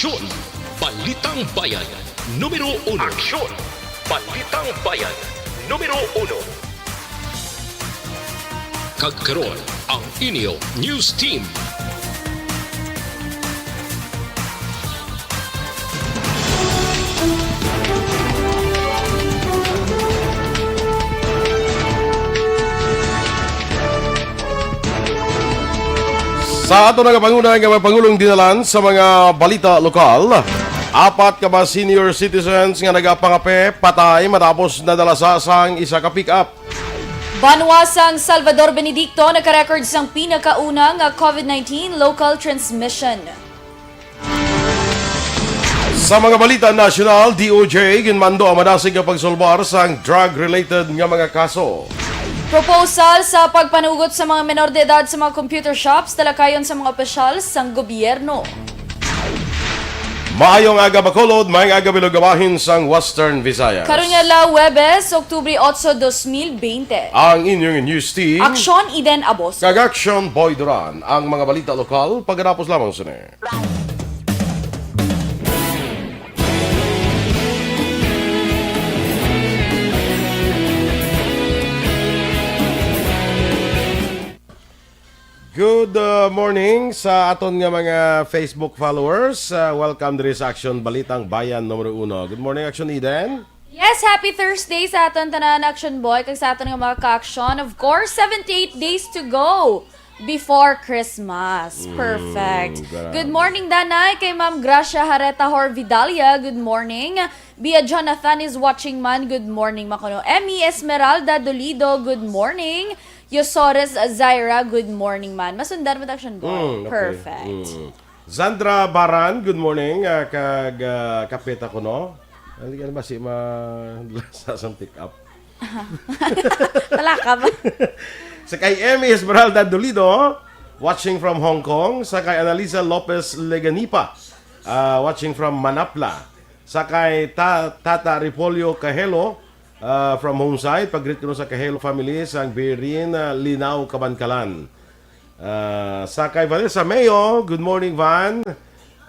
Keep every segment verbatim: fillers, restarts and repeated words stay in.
Aksyon! Balitang Bayan, numero uno. Aksyon! Balitang Bayan, numero uno. Kag karon, ang inyo news team. Sa ato nga panguna nga mga pangulong dinalan sa mga balita lokal, apat ka mga senior citizens nga nagapangape patay matapos nadalasa sang isa ka pick-up. Banwa sang Salvador Benedicto nagka-record sang pinakauna nga COVID nineteen local transmission. Sa mga balita nasyonal, D O J ginmando ang madasig nga pagsulbar sang drug-related nga mga kaso. Proposal sa pagpanugot sa mga menor de edad sa mga computer shops talakayon sa mga opisyal sang gobyerno. Maayong aga, Bacolod, maayong aga, Bilog nga bahin sang Western Visayas. Karon nga adlaw, Huwebes, Oktubre otso, dos mil bente. Ang inyong news team, Aksyon, Eden Abos. Kag Aksyon, Boy Duran. Ang mga balita lokal, pagkatapos lamang sini. Good, uh, morning sa aton nga mga Facebook followers. Uh, welcome diri sa Aksyon Balitang Bayan numero uno. Good morning, Aksyon Eden. Yes, happy Thursday sa aton tanan, Aksyon Boy, kag sa aton nga mga ka-aksyon. Of course, seventy-eight days to go before Christmas. Mm, perfect. Grabe. Good morning, Danay, kay Ma'am Gracia Hareta Horvidalia. Good morning. Bia Jonathan is watching man. Good morning, Makuno. Emmy Esmeralda Dolido. Good morning. Yosores Zaira. Good morning, man. Masundan mo, Aksyon Boy. Mm, okay. Perfect. Mm. Zandra Baran, good morning. Ah, kag, ah, kapita ko, no? Ano, ano ba si ma-, sa, sa pick up? Talaka ba? Sa kay Emmy Esmeralda Dolido, watching from Hong Kong. Sa kay Analisa Lopez Leganipa, ah, watching from Manapla. Sa kay Ta-, Tata Repolio Cahelo, ah, from Homeside, pag-greet ko sa Cahelo family, sang Birin, ah, Linao, Kabankalan. Ah, sa kay Vanessa Mayo, good morning, Van.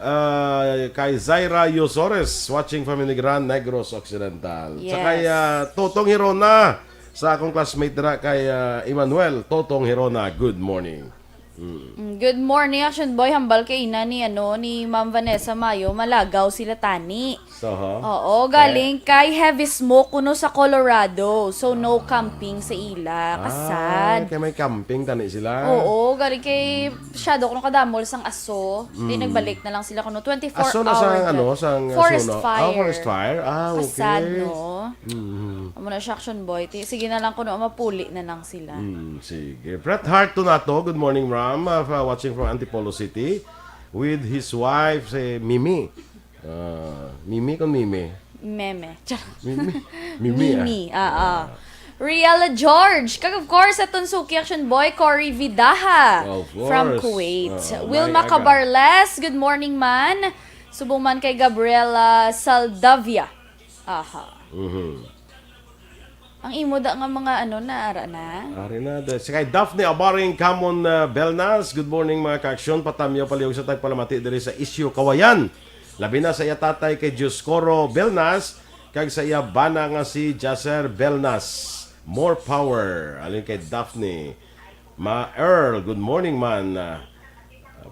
Ah, kay Zaira Yosores, watching from Inigran, Negros Occidental. Sa kay, yes, ah, Totong Hirona, sa akong classmate dira kay, ah, Emmanuel, Totong Hirona, good morning. Mm. Mm, good morning, Action Boy. Hambal kay ina ni, ano, ni Ma'am Vanessa Mayo, malagaw sila tani. So, ho? Oo, okay, galing kay Heavy Smoke kuno sa Colorado. So, no camping sa ila. Kasad. Ah, kay may camping tani sila. Oo, galing kay, mm, masyado kuno kadamo sang aso. Kay, mm, nagbalik na lang sila kuno twenty-four hour. Aso na sang, ano, sang aso, no? Forest fire. Ah, forest fire. Ah, okay. Kasad, no? Mm. Amo na siya, Action Boy. Ti-, sige na lang kuno, mapuli na lang sila. Mm, sige. Bret Hart to na to. Good morning, Ram. Uh, watching from Antipolo City with his wife, si Mimi. Ah, Mimi kon Mimi? Meme. Char. Mimi. Mimi, ah. Mimi, ah, ah. Riela George. Kag, of course, aton suki, Action Boy, Cory Vidaha. Of course. From Kuwait. Ah, Wilma Cabarles, good morning, man. Subong man kay Gabriela Saldavia. Aha. Mhm. Ang imo da nga mga ano na, ara na? Ari na. Da-, si kay Daphne Abaring Camon, uh, Belnas, good morning, mga ka-aksyon. Patamyaw palihog sa tagpalamati diri sa Isyu, Kawayan. Labi na sa iya tatay kay Dioscoro Belnas, kag sa iya bana nga si Jaser Belnas. More power. Alin kay Daphne. Ma Earl, good morning, man. Ah,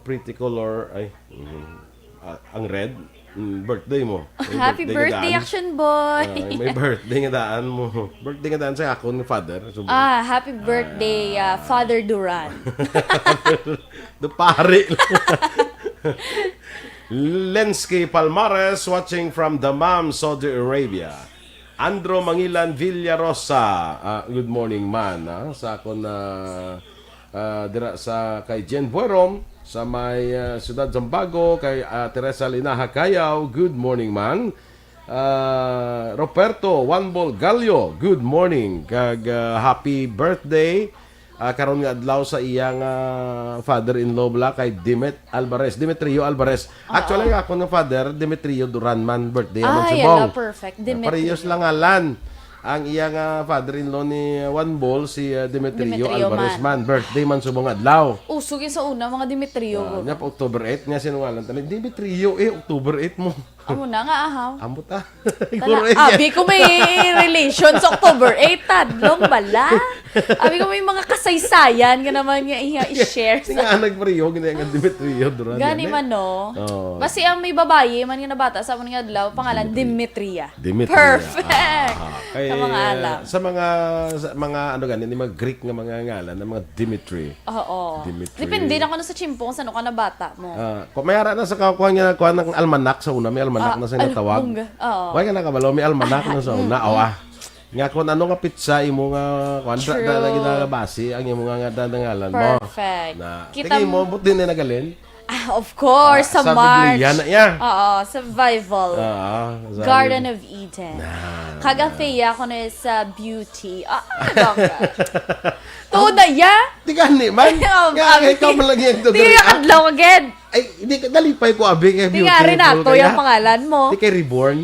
pretty color, ay, mhm. Ah, ang red, mm, birthday mo. May birthday, Action Boy. Ah, may birthday nga daan mo. Birthday nga daan sa akon nga father. So, ah, happy birthday, ah, Father Duran. Do pare. Lensky Palmares watching from Dammam, Saudi Arabia. Andro Mangilan Villarosa, ah, good morning, man, ah, sa akon, ah, ah, dira sa kay Jen Buerom, sa may, ah, Ciudad Zambago, kay, ah, Teresa Linaha Cayao, good morning, man. Ah, Roberto Juan Bolgallo, good morning, kag, ah, happy birthday. Ah, karon nga adlaw sa iyang, ah, father-in-law bala kay Demet Alvarez, Demetrio Alvarez. Oo. Actually, ang akon nga father, Demetrio Duran man, birthday naman. Ay, sa ala, bong. Perfect. Ah, parehas Demetrio lang ngalan. Ang iya nga father-in-law ni Juan Bol, si, ah, Demetrio Demetrio Alvarez man. Man. Birthday man subong adlaw. Usog yun sa una, mga Demetrio. Ah, niya pa October eight, niya sinungalan tani. Demetrio, eh, October eight mo. Amo na nga, ahaw. Ambot, ah. Tala, Siguro, eh, abi ko may relation sa October eight, tadlong bala. Abi ko may mga kasaysayan nga naman nga iya i-share Sing sa nga nagpareho, gina nga Demetrio Duran Gani yan, eh. Man, no? Oo. Basi ang may babayi man nga nabata sa amon nga adlaw, pangalan Demetria. Demetria. Perfect. Ah, kay, Sa mga ah, alam. Sa mga, sa mga, ano gani, ni mga Greek nga mga ngalan, ng mga Dimitri. Oo. Dimitri. Depende na kung ano sa chimpong, sa ano ka nabata mo. Ah, kung may ara na sa kakuha niya, kuha ng almanak sa una, may almanak Ah, na sa al-, natawag. Bongga. Oo. Why ka nakabalo? May almanak na sa una. Mm, Oh, mm. ah. Nga kung ano nga pizza imo nga, kuha, da, da, da, True. ginabasi ang imo nga, nga, da, ngalan mo. Perfect. Na, Kita tingin mo, mo, but din na nagalin? Ah, of course, Ah, sa sa March. Biblia na iya. Oo, sa Bible. Ah, sa Garden Bib-, of Eden. Na, Kag ang na. Thea ko na sa beauty. Ah, ano ba ka? Tuod na iya? Di gani man. Oh, Nga, abi. Ikaw man lang yung Di tuturuan. Adlaw again. Ay, di ka, nalipay ko, abi, kay Di beauty nga rin na nato to yung kaya. Pangalan mo. Di kay reborn.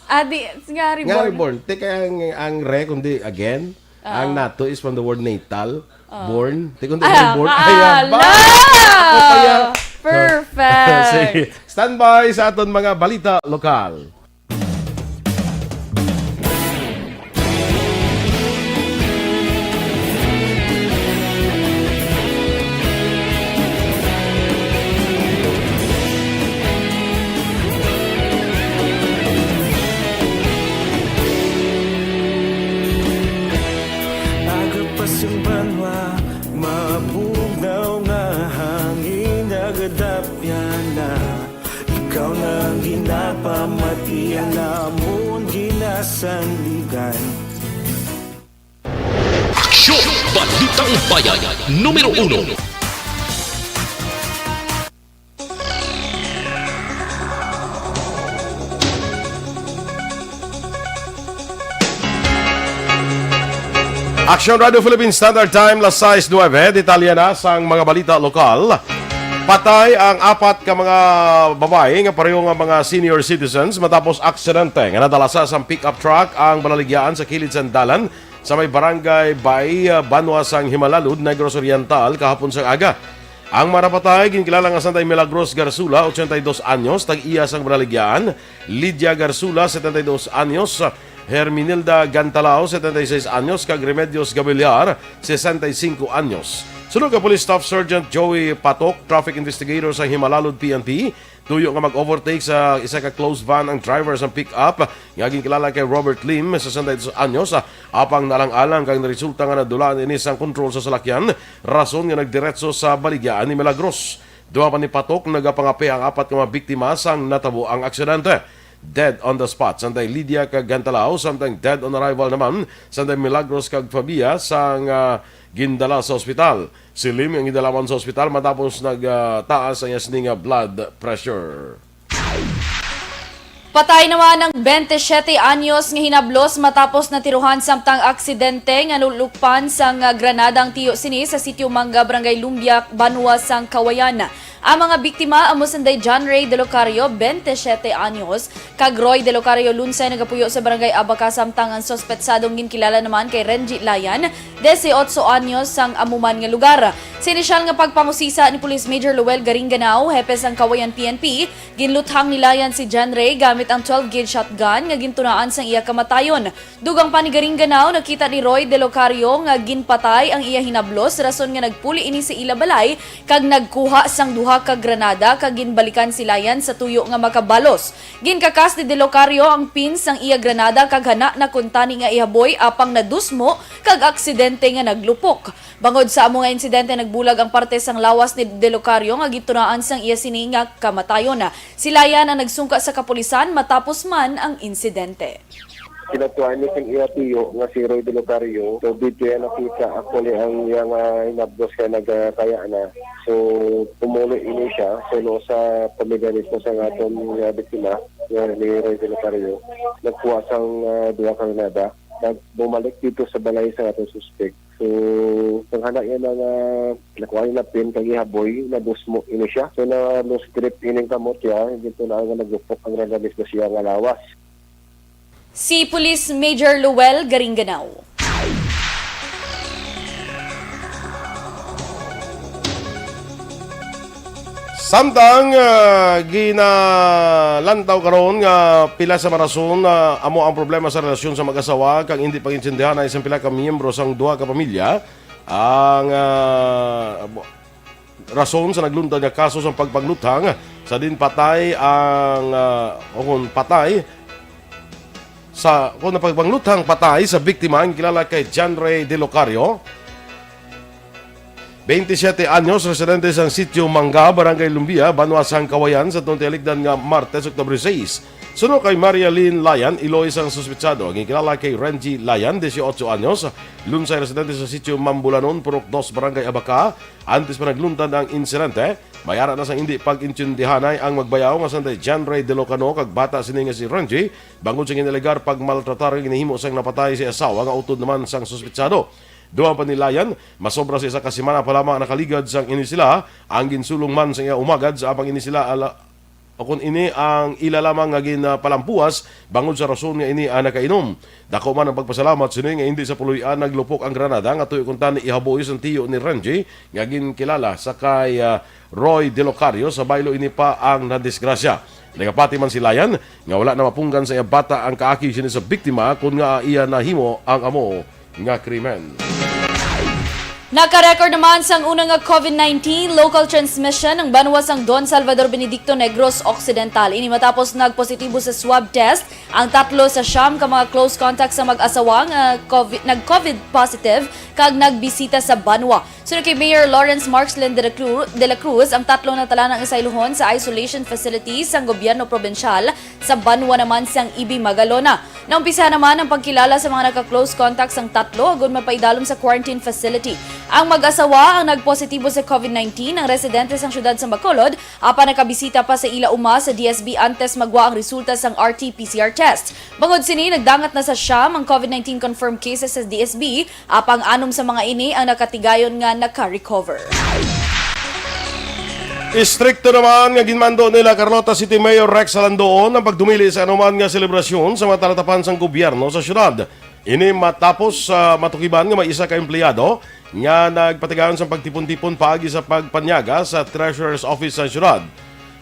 Ah, di, nga Nga reborn. Reborn. Di kay ang, ang re, kundi again. Ah. Ang nato is from the word natal. Ah. Born. Di kundi Ah, reborn. Ayan ba? Ala! Ako pa yan. Perfect. Sige. Standby sa aton mga balita lokal. Aga pa sing banwa, mabugnaw nga hangin, nagadapyan na. Ikaw na ang ginapamati, ang amon ginasandigan. Aksyon! Balitang Bayan, numero uno. Aksyon Radio Philippine Standard Time, las sais nuebe, detalye na sang mga balita lokal. Patay ang apat ka mga babayi nga pareho nga mga senior citizens matapos aksidente nga nadala sa sang pickup truck ang balaligyan sa kilid sang dalan sa may barangay Bay, ah, Banwa sang Himalalud, Negros Oriental, kahapon sang aga. Ang mga napatay, ginkilala nga sanday Milagros Garsula, ochenta y dos anyos, tag-iya sang balaligyan, Lydia Garsula, setenta y dos anyos, Herminilda Gantalao, setenta y seis anyos, kag Remedios Gabillar, sesenta y cinco anyos. Sunod kay Police Staff Sergeant Joey Patok, traffic investigator sa Himalalud P N P, tuyo nga mag-overtake sa isa ka closed van ang driver sang pick-up nga ginkilala kay Robert Lim, sesenta y dos anyos, apang naalang-alang kag naresulta nga nadulaan ini sang kontrol sa salakyan, rason nga nagdiretso sa balaligyan ni Milagros. Duha pa ni Patok nagapangape ang apat ka mga biktima sang natabo ang aksidente. Dead on the spot sanday Lydia kag Gantalao, samtang dead on arrival naman sanday Milagros kag Fabia sang, ah, gindala sa ospital. Si Lim ang gindala man sa ospital matapos nagtaas ang iya sini nga blood pressure. Patay naman ang twenty-seven anyos nga hinablos matapos natiruhan samtang aksidente nga nalukpan sang granada ang tiyo sini sa Sitio Mangga, Barangay Lumbia, Banwa sang Kawayan. Ang mga biktima amo sanday John Ray De Locario, twenty-seven anyos, kag Roy De Locario Lunsay, nagapuyo sa Barangay Abaca, samtang ang suspetsadong ginkilala naman kay Renji Layan, dieciocho anyos, sang amo man nga lugar. Sa inisyal nga pagpangusisa ni Police Major Lowell Garinganao, hepe sang Kawayan P N P, ginluthang ni Layan si John Ray gamit ang twelve gauge shotgun nga gintunaan sang iya kamatayon. Dugang pa ni Garinganao, nakita ni Roy De Locario nga ginpatay ang iya hinablos, rason nga nagpuli ini sa ila balay kag nagkuha sang duha ka granada kag ginbalikan si Layan sa tuyo nga makabalos. Ginkakas ni De Locario ang pin sang iya granada kag hana na kuntani nga ihaboy, apang nadusmo kag aksidente nga naglupok. Bangod sa amo nga insidente, nagbulag ang parte sang lawas ni De Locario nga gintunaan sang iya sini nga kamatayon. Si Layan ang nagsungka sa kapulisan matapos man ang insidente. Kinatuan niya sang iya tiyo nga si Roy De Locario. So, dito yan nakita, actually, ang iya nga hinabdos kay nagkaya na. So, pumuli ini siya. So, no, sa pamilya mismo sa aton nga biktima, nga ni Roy De Locario, nagkuha sang, ah, duha ka granada. Nag-, bumalik dito sa balay sa aton suspect. So, ang hana yan nga nakuha niya na pin kag ihaboy, nadusmo ini siya. So, na-lose grip ining kamot niya, dito na nga naglupok ang granada mismo siya nga lawas. Si Police Major Luel Garingganao. Samtang, ah, ginalantaw karon nga pila sa mga rason, ah, amo ang problema sa relasyon sa mag-asawa kag indi pag-intindihan ay isang pila ka miyembro sang duha ka pamilya, ang, ah, rason sa nagluntad nga kaso sang pagpangluthang sa diin patay ang, ah, o kon patay sa, kon ang pagpangluthang patay sa biktima ang kilala kay John Ray De Locario, twenty-seven anyos, residente sang Sitio Mangga, Barangay Lumbia, Banwa sang Kawayan, sa tunti alikdan nga Martes, Oktubre sais. Suno kay Maria Lynn Layan, iloy sang suspetsado, ang kilala kay Renji Layan, dieciocho anyos, lunsay residente sa Sitio Mambulanon, Purok Dos, Barangay Abaca, antes pa nagluntad ang insidente. May ara na sang indi pag-intindihanay ang magbayaw nga sanday John Ray Delocano kag bata sini nga si Renji, bangod sa ginalegar pagmaltratar nga ginahimo sang napatay si asawa nga utod naman sang suspetsado. Dugang pa ni Layan, masobra sa isa ka semana pa lamang nakaligad sang ini sila, ang ginsulong man sa iya umagad sa apang ini sila ala, o kon ini ang ila lamang nga ginapalampuas bangod sa rason nga ini ang nakainom. Dako man ang pagpasalamat sini nga hindi sa puloy-an naglupok ang granada nga tuyo kunta ni ihaboy sang tiyo ni Renji nga ginkilala sa kay, ah, Roy Delocario sa baylo ini pa ang nadisgrasya. Nagapati man si Layan nga wala na mapunggan sa iya bata ang kaakig sini sa biktima kon nga iya nahimo ang amo nga krimen. Naka-record naman sang una nga COVID nineteen local transmission ang banwa sang Don Salvador Benedicto, Negros Occidental. Ini matapos nagpositibo sa swab test ang tatlo sa siyam ka mga close contacts sa mag-asawa nga COVID, nag-COVID positive kag nagbisita sa banwa. Suno kay Mayor Lawrence Markslin de la Cru-, de la Cruz, ang tatlo na tala nang isaylohon sa isolation facility sang gobyerno probinsyal sa banwa naman sang Ibi Magalona. Naumpisahan naman ang pagkilala sa mga naka-close contacts sang tatlo agud mapaidalom sa quarantine facility. Ang mag-asawa ang nagpositibo sa COVID nineteen, ang residente sang siyudad sa Bacolod, apan nakabisita pa sa ila uma sa D S B antes magwa ang resulta sang R T P C R test. Bangod sini, nagdangat na sa siyam ang COVID nineteen confirmed cases sa D S B, apang anom sa mga ini ang nakatigayon nga naka-recover. Istrikto naman nga ginmando nila Carlota City Mayor Rex Alandoon ang pagdumili sa anuman nga selebrasyon sa mga talatapan sang gobyerno sa syudad. Ini matapos sa matukiban nga may isa ka empleyado nga nagpatigayon sa pagtipon-tipon paagi sa pagpanyaga sa Treasurer's Office sa syudad.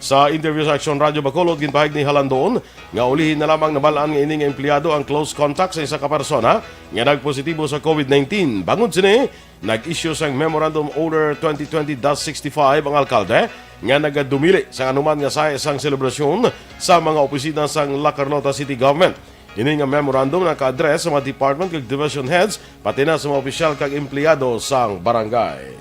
Sa interview sa Aksyon Radyo Bacolod, ginpahayag ni Halandon nga ulihi na lamang nabal-an nga ini nga empleyado ang close contact sa isa ka persona nga nagpositibo sa COVID nineteen. Bangod sini, nag-issue sang Memorandum Order twenty twenty dash sixty-five ang alkalde nga nagadumili sa anuman nga sahi sang selebrasyon sa mga opisina sang La Carlota City Government. Ini nga memorandum naka-address sa mga department kag division heads, pati na sa mga opisyal kag empleyado sang barangay.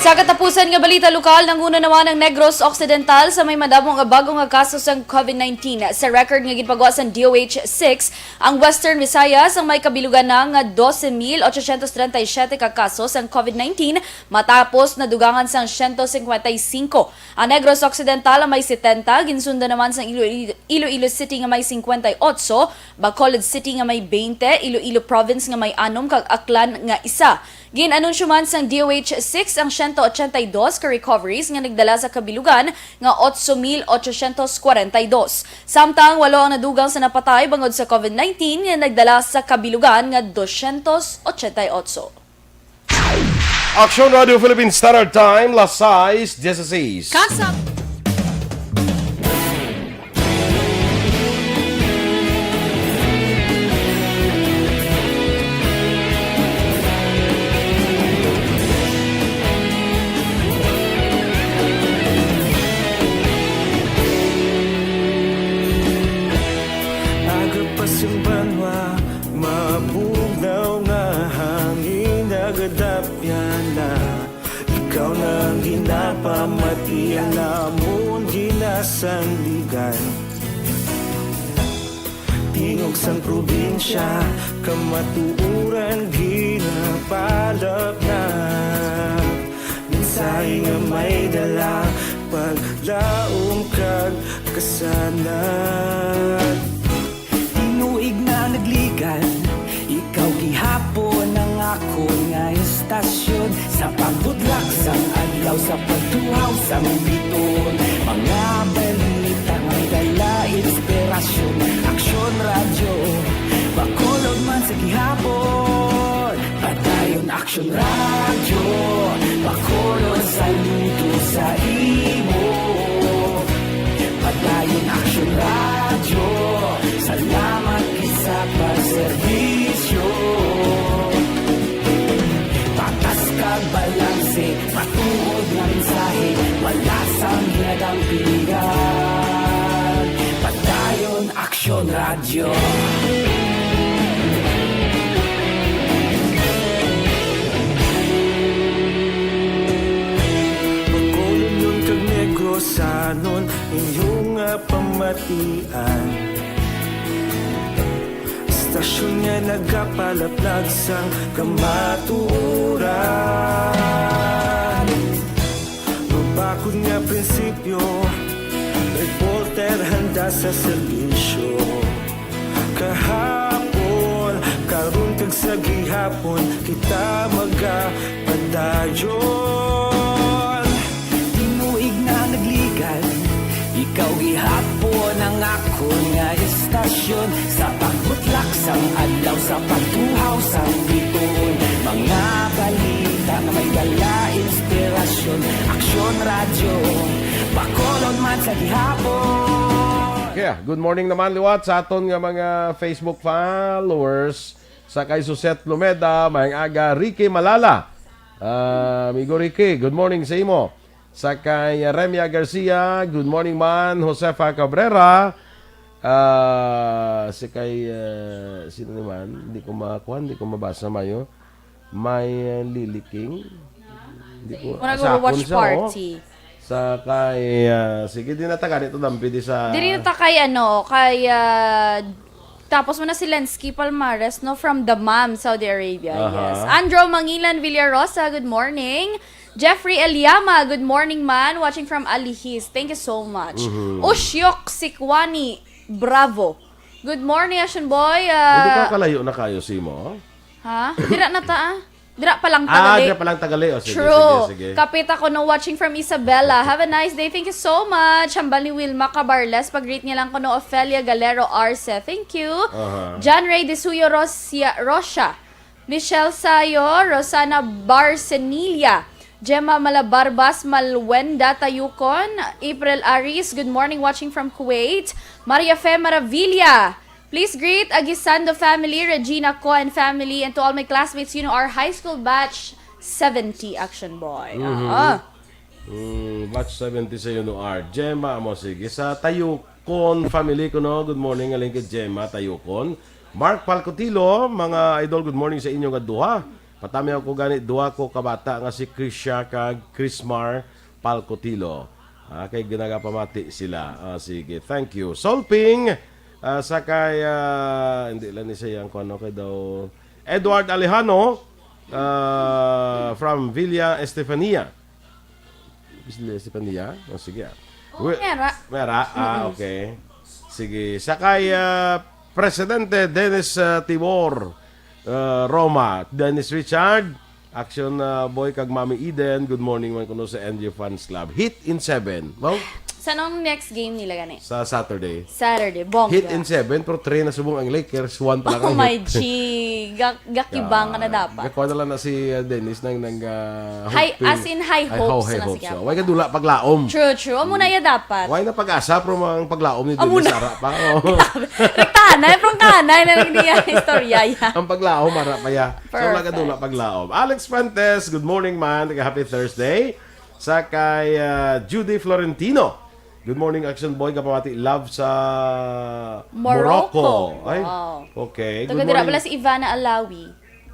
Sa katapusan nga balita lokal, nanguna naman ang Negros Occidental sa may madamo nga bago nga kaso sang COVID nineteen. Sa record nga ginpagwa sang D O H six, ang Western Visayas ang may kabilugan na nga doce mil ochocientos treinta y siete ka kaso sang COVID nineteen, matapos nadugangan sang ciento cincuenta y cinco. Ang Negros Occidental ang may setenta, ginsundan naman sang Iloilo, Iloilo City nga may cincuenta y ocho, Bacolod City nga may veinte, Iloilo Province nga may anom, kag Aklan nga isa. Gin-anunsyo man sang D O H six ang ciento ochenta y dos ka recoveries nga nagdala sa kabilugan nga ocho mil ochocientos cuarenta y dos. Samtang walo ang nadugang sa napatay bangod sa COVID nineteen nga nagdala sa kabilugan nga doscientos ochenta y ocho. Aksyon Radio Philippine Standard Time, las sais dieciséis. Kag sa Aga pa sa banwa, mabugnaw nga hangin nagadapyan na. Ikaw na ang ginapamati, ang amon ginasandigan. Tingog sang probinsya, kamatuoran ginapalapnap. Mensahe nga may dala, paglaom kag kasanag. Tinuig na nagligan, ikaw gihapon ang akon nga istasyon. Sa pagbudlak sang adlaw, sa pagtuhaw sang biton, mga balita may dala inspirasyon. Aksyon Radio Aksyon Radyo, Bacolod, saludo sa imo. Padayon Aksyon Radyo, salamat gid sa pagserbisyo. Patas kag balanse, matuod nga mensahe, wala sang ginadampigan. Padayon Aksyon Radyo. Bacolodnon kag Negrosanon, inyo nga pamatian. Istasyon nga nagapalaplag sang kamatuoran. Mabakod nga prinsipyo, reporter handa sa serbisyo. Kahapon, karon kag sa gihapon, kita magapadayon. Tinuig na nagligad, ikaw gihapon ang akon nga istasyon. Sa pagbutlak sang adlaw, sa pagtuhaw sang bituon, mga balita nga may dala inspirasyon. Aksyon Radyo, Bacolod man sa gihapon. Okay, ah, good morning naman liwat sa aton nga mga Facebook followers. Sa kay Suset Lumeda, maayong aga, Ricky Malala. Ah, amigo Ricky, good morning sa imo. Sa kay Remia Garcia, good morning man. Josefa Cabrera, ah, si kay, ah, sino naman? Hindi ko makuha, hindi ko mabasa mayo. May, ah, Lily King. Hindi ko, Murag sa akon watch siya, oh. Party. Sa kay, ah, sige, di na ta gani to, dampi di sa Diri na ta kay, ano, kay, ah, tapos mo na si Lensky Palmares, no, from Dammam, Saudi Arabia. Aha. Yes. Andrew Mangilan Villarosa, good morning. Jeffrey Eliama, good morning, man. Watching from Alihis. Thank you so much. Mhm. Ushyok Sikwani, bravo. Good morning, Action Boy. Hindi ka Ah, kalayo na kayo, Simo? Ha? Dira na ta, ah. Dira pa lang Ah, tagali. Dira pa lang tagali. O, sige, True. Sige, sige. Kapita ko no, watching from Isabela. Have a nice day. Thank you so much. Hambal ni Wilma Cabarles. Pag-greet niya lang ko no, Ofelia Galero Arce. Thank you. Aha. John Ray Disuyo Rosia, Rosia. Michelle Sayo, Rosana Barcenilla. Gemma Malabarbas, Malwenda Tayukon, April Aris, good morning, watching from Kuwait. Maria Fe Maravilla, please greet Aguisando family, Regina Co and family, and to all my classmates, you know, our high school batch seventy, Action Boy. Mhm. Ah. Mm, batch seventy sa Yuno R. Gemma, amo sige. Sa Tayukon family ko, no? Good morning, galing kay Gemma Tayukon. Mark Palcotilo, mga idol, good morning sa inyo nga duha. Patami ako gani, duha ko kabata nga si Krisha kag Krismar Palcotilo. Ah, kay ginagapamati sila. Ah, sige, thank you. Solping, ah, sa kay, ah, hindi lang ni siya ang kuno kay daw Edward Alejano, ah, from Villa Estefania. Villa Estefania? O, sige, ah. Oh, Wi-, mera. Mera? Ah, Mm-mm. Okay. Sige. Sa kay, ah, Presidente Dennis, ah, Tibor, ah, Roma, Dennis Richard, Action, ah, Boy kag Mami Eden, good morning man kuno sa N G Fans Club. Hit in seven. Wow. Sa nung next game nila gani? Sa Saturday. Saturday, bongga. Hit in seven, pero three na subong ang Lakers, one pa lang Oh ang my hit. G. Ga-, gakibang ka na dapat. Gakuha na lang na si, uh, Dennis nang, nang, uh, High, hoping. As in, high Ay, hopes high na hopes, sige. Oh. Way ka dula paglaom. True, true. Amo na iya dapat. Way na pag-asa, pero ang paglaom ni Amo Dennis, na. Ara pa. Oh. Grabe. Rektahan na, pero kanay na lang niya istorya, ya. Ang paglaom, ara pa, ya. So, wala ka Perfect. Dula paglaom. Alex Fuentes, good morning, man. Happy Thursday. Sa kay, uh, Judy Florentino. Good morning, Action Boy. Kapamati, love sa Morocco. Morocco. Ay, wow. Okay. Taga Good dira morning. Pala si Ivana Alawi.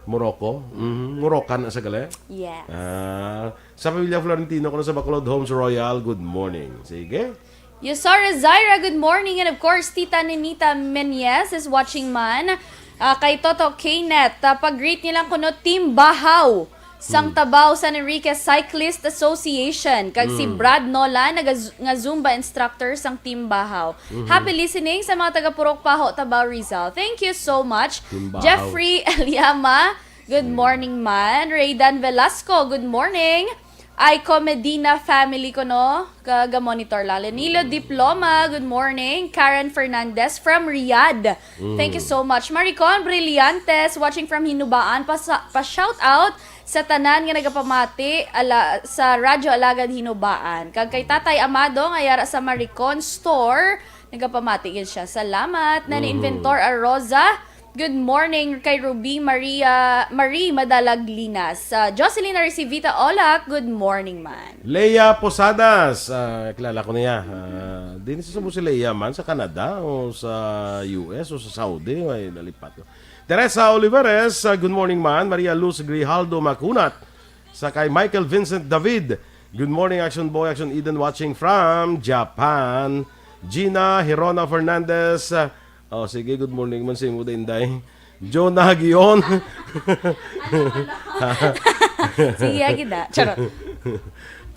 Morocco? Mhm. Moroccan na sa gali? Yes. Ah, sa pamilya Florentino, kuno sa Bacolod Homes Royal, good morning. Sige. Yusora Zaira, good morning. And of course, Tita Ninita Menyes is watching man. Ah, kay Toto Knet, ah, pag-greet niya lang kuno, Team Bahaw. Sang Hmm. Tabaw San Enrique Cyclist Association, kag si Hmm. Brad Nolan, naga-, nga Zumba instructor sang Team Bahaw. Mhm. Happy listening sa mga taga Purok Paho, Tabaw, Rizal. Thank you so much. Team Bahaw. Jeffrey Eliama, good Hmm. morning, man. Raydan Velasco, good morning. Ico Medina family ko, no? Kaga-monitor la. Lenilo Diploma, good morning. Karen Fernandez from Riyadh. Thank you so much. Maricon Brillantes, watching from Hinubaan. Pasa- pa-shout out sa tanan nga nagapamati ala, sa Radyo Alagad Hinubaan. Kag kay Tatay Amado nga yara sa Maricon Store, nagapamati gid siya. Salamat. Nani Inventor Aroza, good morning. Kay Ruby Maria, Marie Madalaglinas. Uh, Jocelyn Arcivita Olak, good morning man. Leia Posadas, ah, kilala ko niya. Ah, di na sa Cebu si Leia man, sa Canada o sa U S o sa Saudi, ay nalipat ko. Teresa Olivares, ah, good morning man. Maria Luz Grijaldo Macunat, sa kay Michael Vincent David. Good morning, Action Boy, Action Eden, watching from Japan. Gina Hirona Fernandez, ah, oh, sige, good morning man sa imo, Inday. Jonah Gion. Sige, agi na. Charot.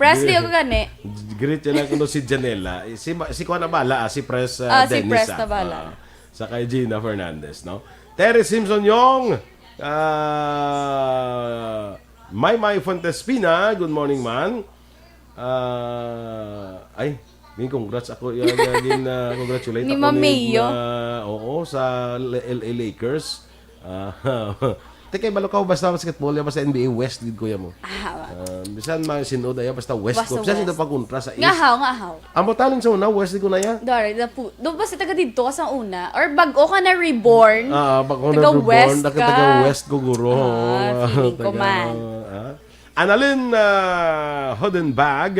Presley, ako gani. Greet niya lang kuno si Janela. Si, si Kuan na bala, ah, si Pres, ah, Ah, si Dennis, Pres ah. na bala. Ah, sa kay Gina Fernandez, no? Terry Simpson Yong, ah, Maymay Fuentespina, good morning man. Ah, ay, may congrats ako. Yan, yan, din, ah, congratulate Ni ako Ma'am ni, Mayo. ah, oo, sa L- L A Lakers. Ah, te, kay balo ka, basta basketball, yan, basta N B A West, gid, kuya mo. Ah, wa- Ah, bisan ma sinod, ayan, basta West Basta ko. Bisan West. sila pagkontra sa East. Ngahaw, ngahaw. Amo talent sa una, West, gid ko na yan. Dari na po. Do ba sa taga dito ka sa una? Or bago ka na reborn? Ah, bago na Taga reborn, West taga, ka? taga West ko, guro. Ah, feeling ko Taga, man. ah. Annalyn, ah, Hodenbag,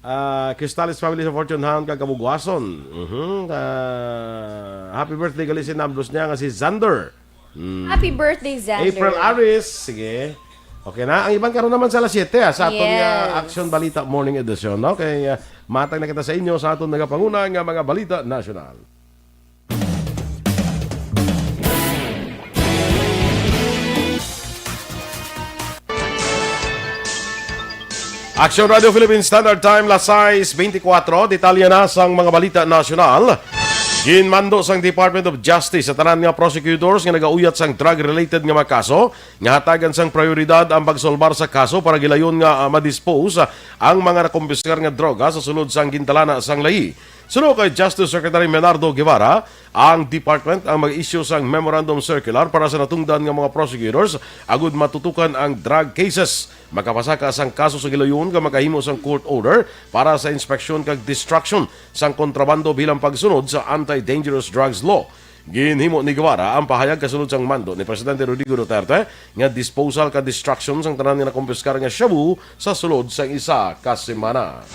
ah, Cristales family sa Fortune Hound, kag Kabugwason. Mhm, ah, happy birthday gali si nablos niya nga si Xander. Hmm. Happy birthday, Xander. April Aris, sige. Okay na, ang iban karon naman sa alas siyete, ah, sa aton nga Yes. Action Balita Morning Edition. Okay, ah, matag na kita sa inyo sa aton nagapanguna nga mga balita nasyonal. Action Radio Philippine Standard Time, las sais beintikwatro. Detalye na sang mga balita nasyonal. Ginmando sang Department of Justice sa tanan nga prosecutors nga nagauyat sang drug-related nga mga kaso nga hatagan sang prioridad ang pagsolbar sa kaso para gilayon nga, ah, ma-dispose, ah, ang mga nakumpiskar nga droga sa sulod sang gintalana sang layi. Suno kay Justice Secretary Menardo Guevara, ang department ang mag-issue sang memorandum circular para sa natungdan nga mga prosecutors agud matutukan ang drug cases. Makapasaka sang kaso sa gilayon nga makahimo sang court order para sa inspeksyon kag destruction sang kontrabando bilang pagsunod sa Anti-Dangerous Drugs Law. Ginhimo ni Guevara ang pahayag kasulod sang mando ni Presidente Rodrigo Duterte nga disposal ka destruction sang tanan nga nakumpiskar nga shabu sa sulod sang isa ka semana.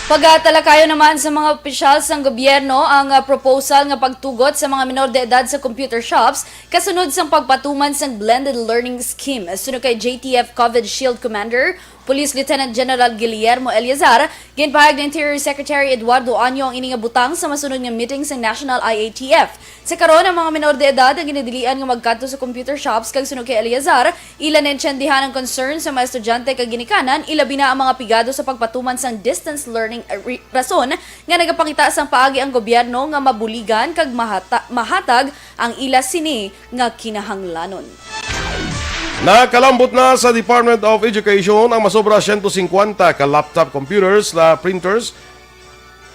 Pagatalakayon naman sa mga opisyal sang gobyerno ang, ah, proposal nga pagtugot sa mga minor de edad sa computer shops kasunod sang pagpatuman sang blended learning scheme. Suno kay J T F COVID Shield Commander, Police Lieutenant General Guillermo Eleazar, ginpahayag ni Interior Secretary Eduardo Año ang ini nga butang sa masunod nga meeting sa National I A T F. Sa karon, ang mga minor de edad ang ginadilian nga magkadto sa computer shops kag suno kay Eleazar, ila naintindihan ang concern sa mga estudyante kag ginikanan, ilabi na ang mga pigado sa pagpatuman sang distance learning, eh, ri-, rason nga nagapakita sang paagi ang gobyerno nga mabuligan kag mahata-, mahatag ang ila sini nga kinahanglanon. Nakalambot na sa Department of Education ang masobra siyento singkwenta ka laptop computers, la printers,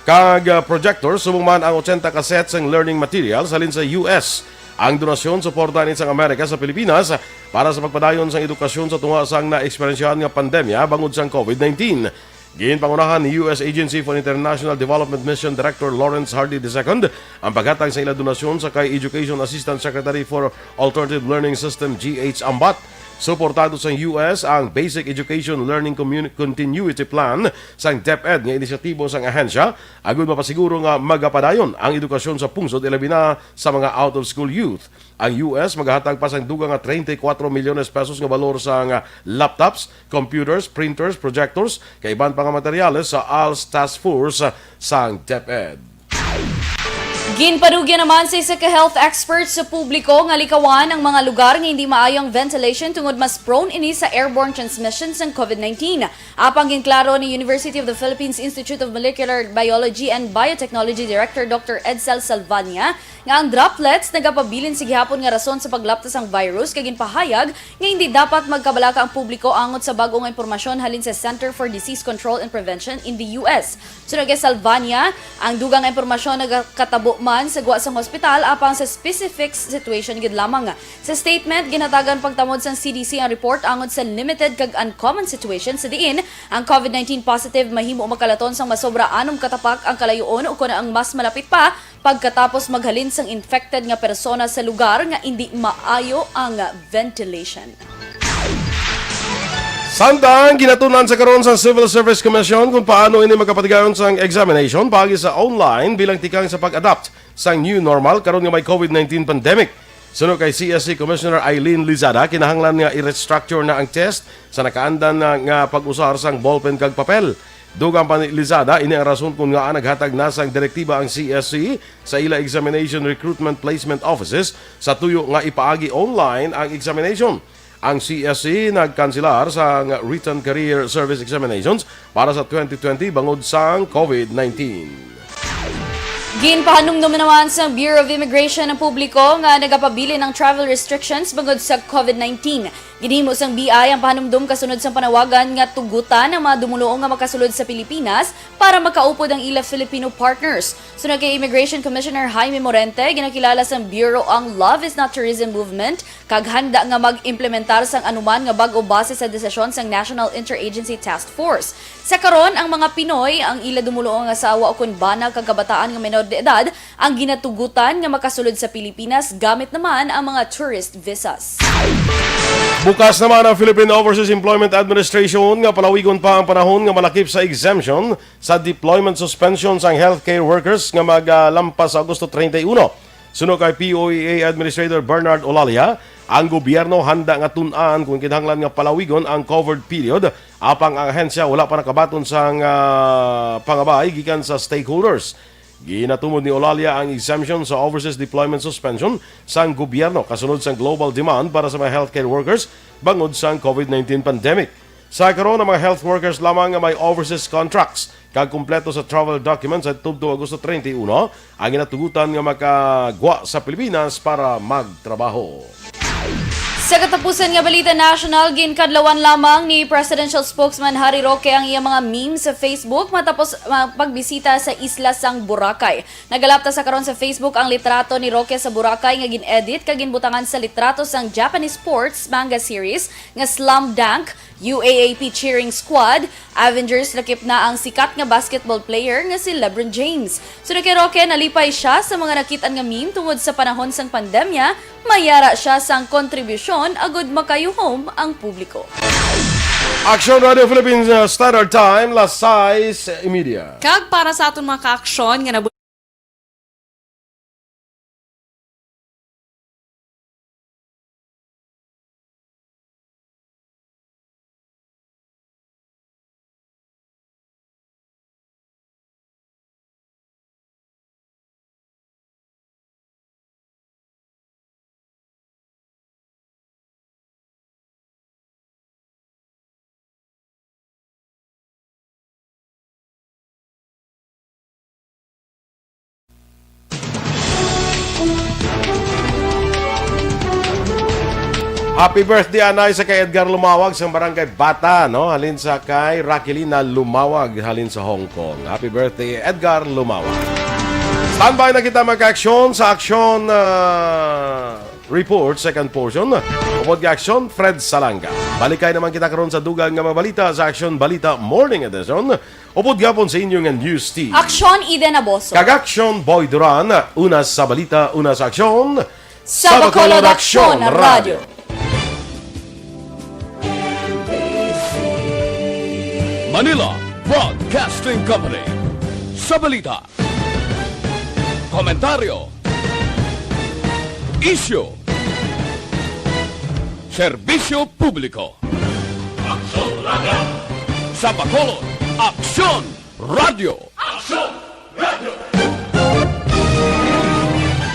kag, ah, projectors, subong man ang ochenta ka set sang learning materials halin sa U S. Ang donasyon suporta ni sang Amerika sa Pilipinas para sa pagpadayon sang edukasyon sa tunga sang naeksperyensyahan nga pandemya bangod sang COVID nineteen. Ginpangunahan ni U S Agency for International Development Mission Director Lawrence Hardy the second ang paghatag sa ila donasyon sa kay Education Assistant Secretary for Alternative Learning System, G H Ambat. Suportado sang U S ang Basic Education Learning Communi-, Continuity Plan sang DepEd nga inisyatibo sang ahensya agud mapasiguro nga magapadayon ang edukasyon sa pungsod, ilabi na sa mga out-of-school youth. Ang U S magahatag pa sang dugang nga treinta y cuatro milyones pesos nga balor sang laptops, computers, printers, projectors, kag iban pa nga materyales sa als task force sang DepEd. Ginpanugyan naman sa isa ka health expert sa publiko nga likawan ang mga lugar nga hindi maayo ang ventilation tungod mas prone ini sa airborne transmission sang covid nineteen. Apang ginklaro ni University of the Philippines Institute of Molecular Biology and Biotechnology Director Doctor Edsel Salvania nga ang droplets nagapabilin sa gihapon nga rason sa paglapta sang virus, kag ginpahayag nga hindi dapat magkabalaka ang publiko angot sa bag-o nga impormasyon halin sa Center for Disease Control and Prevention in the U S. Suno kay Salvania, ang dugang nga impormasyon nagakatabo man sa gwa sang hospital, apang sa specific situation gid lamang. Sa statement, ginhatagan pagtamod sang C D C ang report angot sa limited kag uncommon situation sa diin ang covid nineteen positive mahimo makalaton sang masobra anom ka tapak ang kalayoon ukon ang mas malapit pa pagkatapos maghalin sang infected nga persona sa lugar nga indi maayo ang ventilation. Samtang ginatun-an sa karon sa Civil Service Commission kung paano ini magkapatigayon sang examination paagi sa online bilang tikang sa pag-adapt sang new normal karon nga may covid nineteen pandemic. Suno kay C S C Commissioner Eileen Lizada, kinahanglan nga i-restructure na ang test sa nakaandan na nga pag-usar sang ballpen kag papel. Dugang pa ni Lizada, ini ang rason kon ngaa naghatag na sang direktiba ang C S C sa ila examination recruitment placement offices sa tuyo nga ipaagi online ang examination. Ang C S C nagkanselar sang written career service examinations para sa twenty twenty bangod sang covid nineteen. Ginpahanumdom naman sa Bureau of Immigration ang publiko nga nagapabilin ang travel restrictions bangod sa covid nineteen. Ginhimo sang B I ang pahanumdom kasunod sang panawagan nga tugutan ang mga dumuluong nga makasulod sa Pilipinas para makaupod ang ila Filipino partners. Suno kay Immigration Commissioner Jaime Morente, ginakilala sang Bureau ang Love is Not Tourism Movement kag handa nga mag-implementar sang anuman nga bag-o base sa desisyon sang National Interagency Task Force. Sa karon, ang mga Pinoy, ang ila dumuluong nga asawa ukon bana kag kabataan nga menor de edad ang ginatugutan nga makasulod sa Pilipinas gamit naman ang mga tourist visas. Bukas naman ang Philippine Overseas Employment Administration nga palawigon pa ang panahon nga malakip sa exemption sa deployment suspension sang healthcare workers nga magalampas sa Agosto treinta y uno. Suno kay P O E A Administrator Bernard Olalia, ang gobyerno handa nga tun-an kung kinahanglan nga palawigon ang covered period, apang ang ahensya wala pa nakabaton sang ah, pangabay gikan sa stakeholders. Ginatumod ni Olalia ang exemption sa overseas deployment suspension sang gobyerno kasunod sang global demand para sa mga healthcare workers bangod sang covid nineteen pandemic. Sa karon, ang mga health workers lamang nga may overseas contracts kag kumpleto sa travel documents sa tubto Agosto treinta y uno ang ginatugutan nga makagwa sa Pilipinas para magtrabaho. Sa katapusan nga balita national, ginkadlawan lamang ni Presidential Spokesman Harry Roque ang iyang mga meme sa Facebook matapos ang pagbisita sa isla sang Boracay. Nagalapta sa karon sa Facebook ang litrato ni Roque sa Boracay nga gin-edit kag ginbutangan sa litrato sang Japanese sports manga series nga Slam Dunk, U A A P Cheering Squad, Avengers, lakip na ang sikat nga basketball player nga si LeBron James. Suno kay Roque, nalipay siya sa mga nakit-an nga meme tungod sa panahon sang pandemya, may ara siya sang kontribusyon agud makayuhom ang publiko. Aksyon Radio Philippines uh, Standard Time, las sais y media. Kag para sa aton mga kaaksyon nga nabu- Happy birthday anay sa kay Edgar Lumawag sa Barangay Bata, no? Halin sa kay Raquelina Lumawag halin sa Hong Kong. Happy birthday, Edgar Lumawag. Standby na kita, mga kaaksyon, sa aksyon uh, report, second portion. Upod nga aksyon, Fred Salanga. Balikay naman kita karon sa dugang nga mga balita sa Aksyon Balita Morning Edition. Upod gapon sa inyo nga news team. Aksyon Eden Aboso. Kag Aksyon Boy Duran, una sa balita, una sa aksyon. Sa Bacolod Aksyon Radyo. Manila Broadcasting Company. Sa balita, komentaryo, isyu, serbisyo publiko. Aksyon Radyo. Sa Bacolod, Aksyon Radyo.